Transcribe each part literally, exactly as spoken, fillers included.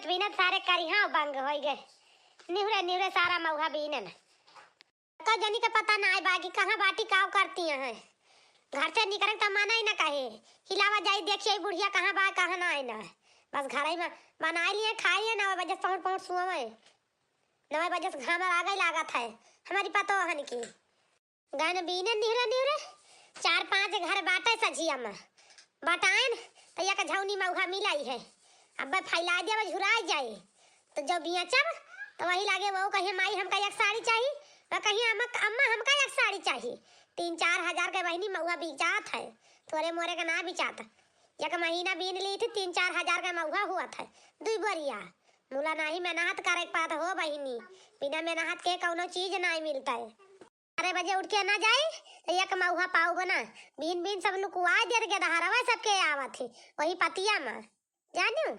बीनत सारे करिहा बंग होइ गए। निहुरे निहुरे सारा महुआ बीनन। का जनी के पता नाहीं बा कि कहाँ बाटी, काव करती हैं। घर से निकरे त मन ही ना कहे। हिलावा जाई, देखिए बुढ़िया कहाँ बा, कहाँ नाहीं ना। बस घर ही में बनाई लिए, खाई लिए, नौ बजे से पहुँच पहुँच सुआवे। नौ बजे से घाम आगे लागत है हमारी पतोहन की। गन बीने निहुरे निहुरे, चार पाँच घर बाटे सझिया में। बटाइन त एक झौनी महुआ मिलाई है। अब फैला दिया, अब झुराई जाए। त जब बियाचब त वही लागे, वो कहिए, "माई, हमका एक साड़ी चाही।" वह कहिए, "अम्मा, अम्मा, हमका एक साड़ी चाही।" तीन चार हजार के बहिनी महुआ बिचात है, थोरे मोरे के ना बिचात। एक महीना बीन ली थी, तीन चार हजार के महुआ हुआ था, दुई बोरिया। मुला नाही मेहनत करे के पात हो बहिनी, बिना मेहनत के कौनो चीज नाही मिलता है। बारह बजे उठ के ना जाई, त एक महुआ पाउब ना। बीन बीन सब लुकुआ देत गेदहरवा सबके आवत ही, वही पतिया में, जानू,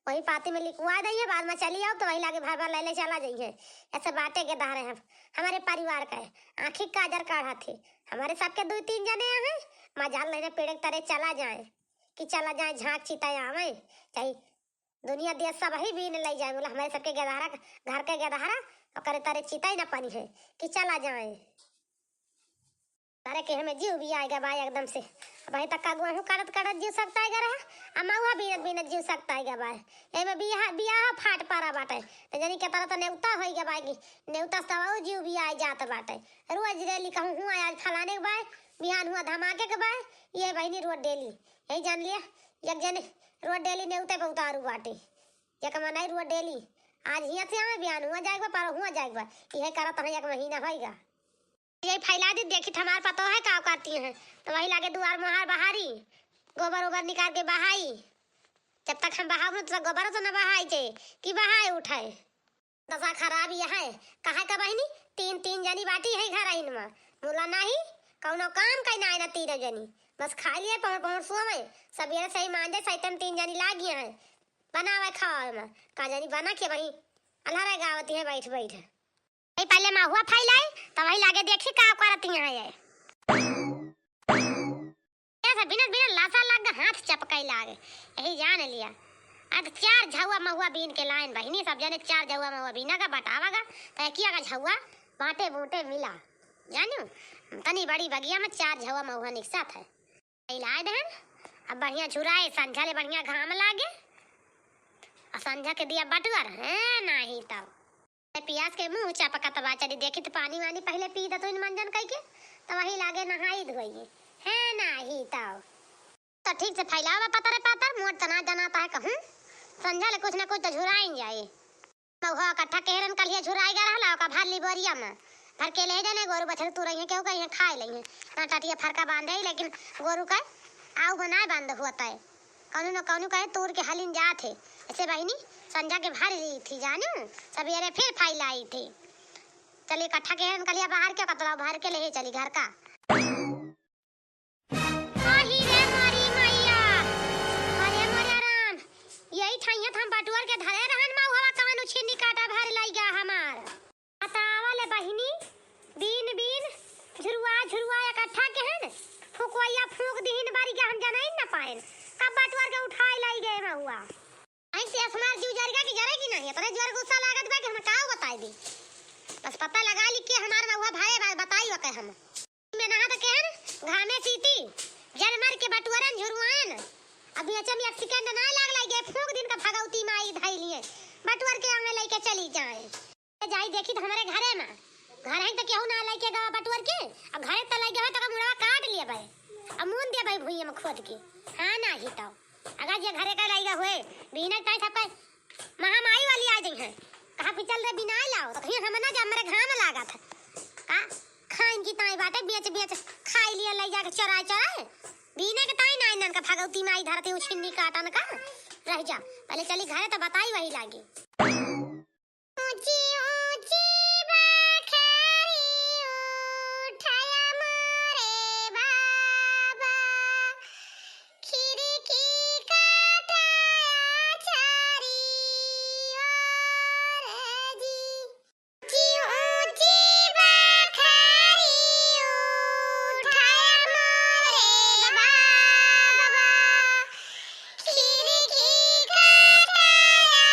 वही पाती में लिकुआ दइहे, बाद में चली आउब, त वही लागे भर भर ले ले चला जइहे। ऐसे बाटे गेदहरे हम, हमारे परिवार का है, आँखी काजर काढ़ा थे, हमारे सबके दुई तीन जने हैं, मजाल नहीं पेड़ के तरे चला जाए, कि चला जाए झाँक चिता आवे, चाहे दुनिया देश सब ही बीन लई जाए, बोला, "हमारे सबके गेदहरा, घर के गेदहरा, ओकरे तरे चितई न पनी है कि चला जाए।" अरे के हमें जीव भी आएगा बा एकदम से। अब वहीं तक का गोहूँ काटत काटत जीव सकता है रहा, आ महुआ बीनत बीनत जीव सकता है बा। यही में बियाह, बियाह फाट पारा बाटे, तो जानी के तरह तो नेवता होई गया बा कि नेवता सवाऊ जीव भी आए जात बाटे। रोज रैली कहूँ हुआ आज फलाने के बा, बिहान हुआ धमाके के बा, ये बहिनी रोज डेली, यही जान लिया। एक जने रोज डेली नेवते पे उतारू बाटे। एक मनई रोज डेली, आज हियाँ से आवे, बिहान हुआ जाएगा, पर हुआ जाएगा, इहे करत है, एक महीना होएगा। ये फैला दी, देखी त हमार पतोह है का करती हैं, तो वही लागे दुआर मोहार बहारी, गोबर ओबर निकाल के बहाई। जब तक हम बहाउब न, तो गोबर तो न बहाई जे कि बहाए उठाए। दशा खराब यह है, कहे का बहिनी, तीन तीन जनी बाटी है घर आइन में, मुला नाही, कौनो काम कई ना आए ना तीनों जनी, बस खाई लिए पहुँच पहुँच सोवे, सबेरे से ही मांजे सैतन तीन जनी लागी हैं बनावे खावे में, का जनी बना के वही अलहरे गावती है बैठ बैठ। ये पहले महुआ फैलाई, तो वही लागे देखी का करती हैं ये। ऐसे बिना बिना लासा लाग हाथ चपकाई लागे, यही जान लिया। आज चार झौआ महुआ बीन के लाइन बहिनी, सब जने चार झौआ महुआ बीना का बटावा का, तो किया का झौआ बाटे बूटे मिला, जानू, तनी बड़ी बगिया में चार झौआ महुआ निकसा था। लाए दहन, अब बढ़िया झुराए, संझा ले बढ़िया घाम लागे, और संझा के दिया बटुअर है नाही तब। पियास के मुँह चपकत बा, चली देखी त पानी वानी पहिले पी दतुइन मंजन कइके, त वही लागे नहाई धोई। है नाही तब। त ठीक से फैलावा पतरे पातर, मोट तना जनाता है कहूँ। संझा ले कुछ न कुछ त झुराइन जाई। महुआ इकट्ठा केहरन कलिया झुराई गा रहला, ओका भर ली बोरिया में। भर के ले जाने, गोरू बछरू तू रही है, केहू कहीं खाए लई है। ना टटिया फरका बांधे, लेकिन गोरू का आऊ बनाए बंद हुआ तय। कौनो न कौनो कहे तूर के हलिन जात है। ऐसे बहिनी संझा के भर ली थी जानू, सबेरे फिर फैलाई थी। चलिए इकट्ठा के हम कलिया बाहर के कतरा भर के ले चली घर का। आही रे मोरी मैया, अरे मोरे राम, यही ठैया हम बटुअर के धरे रहन महुआ कवन उछिन्नी काटा भर लई गा हमार। बतावा ले बहिनी, बीन बीन, झुरुआ झुरुआ इकट्ठा के हन, फुकवैया फूंक दीहिन बारी के हम जनाइन न पाएन, कब बटुअर के उठाए लाई गए महुआ। ऐसे हमार जीव जरगा कि जरे कि नहीं, इतने जोर गुस्सा लागत बा कि हम का बताई दी। बस पता लगा ली कि हमार महुआ भाई बा-, बताई बा के हम। में नहा तो केहन घामे सीती, जल मर के बटुअरन झुरुआन। अब बीच में एक सेकंड ना लाग लगे, फूंक दिन का भगवती माई धई लिए, बटुअर के आंगे लेके चली जाए। जाई देखी तो हमारे घरे में, घर है तो केहू ना लेके गवा बटुअर के, अब घरे तो लेके हो तो मुड़वा काट लिए भाई, अब मुन दे भाई भुइया में खोद के। हाँ ना ही तो, अगर ये घरे का लेके हुए, बीना टाइम सबका महामाई वाली आ जाई है, कहा पिचल रे बिनाए लाओ, तो कहीं हम ना जा, हमरे घाम लागत है। का खाइन की ताई बाटे, बेच बेच खाई लिया, ले जाके चराए चराए। बीने के ताई ना इनन का भगवती माई धरती उछिन्नी काटन का रह जा। पहले चली घरे तो बताई वही लागी। ऊंची ऊंची बखरी उठाया मोरे बाबा, खिड़की काटाया चारी ओर जी। ऊंची ऊंची बखरी उठाया मोरे बाबा, खिड़की काटाया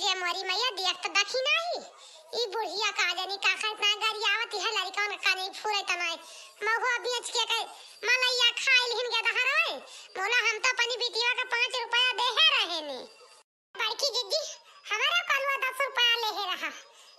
ए मोरी मैया, देख त देखी नाही, ई बुढ़िया का जानी का खाए इतना गरियावत है, लड़िकन का नहीं फूरे तनाए। महुआ बेच के के मलैया खाए लिहिन गदहरवे। बोला, हम तो अपनी बिटिया के पाँच रुपया देहे रहे ने। बड़की जिज्जी, हमारा कलुआ दस रुपया लेहे रहा,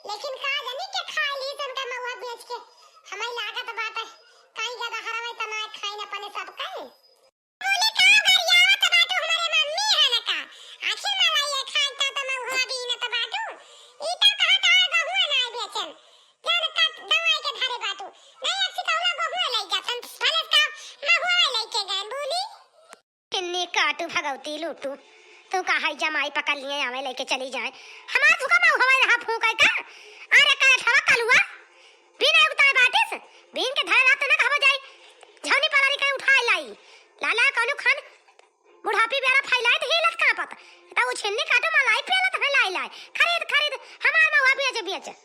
लेकिन का जानी के खाए ली तनका महुआ बेच के। हमें लागत बाटे कहीं गदहरवे तनाए खाइन अपने सब कहीं। बोले, "का गरियावत बाटू, हमरे मम्मी है न का? आखिर मलैया खाए त, त महुआ बीनत बाटू। ई त कहत है गहुआ नाय बेचन। जान कट दवाई के धरे बाटू। नहीं अच्छी कौला गहुआ लई जातन, भले का महुआ लई के गए बोली।" किन्नी काटू भगवती लूटू। तू का है जमाई पकड़ लिए आवे लेके चली जाए। हमार फूका महुआ रहा फूका का? अरे का थवा कलुआ? बिना उतारे बाटिस, बीन के धरे रात न कहबो जाई। झौनी पलारी कहीं उठाए लाई। लाला कौनो खान बुढ़ापी बेरा फैलाई त हिलत कांपत। त उ छिन्नी काटो मलाई पेलत है लाई लाई। खरीद, खरीद, हमार महुआ बेच, बेच।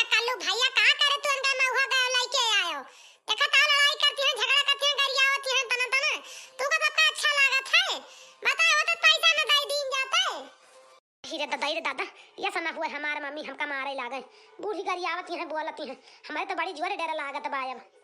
कल्लू भैया, का करे तू अंदर महुआ गए लेके आयो? देखा ता लड़ाई करती हैं, झगड़ा करती हैं, गरियावती हैं, तना, तना। तू का सबका अच्छा लागत है? बताओ तो पैसा न दे दीन जाते। अरे रे दादा, रे दादा, ये सब ना हुए, हमार मम्मी हमका मारे लागे। बूढ़ी गरियावती हैं, बोलती हैं। हमारे तो बड़ी जोर डर लागत बा अब।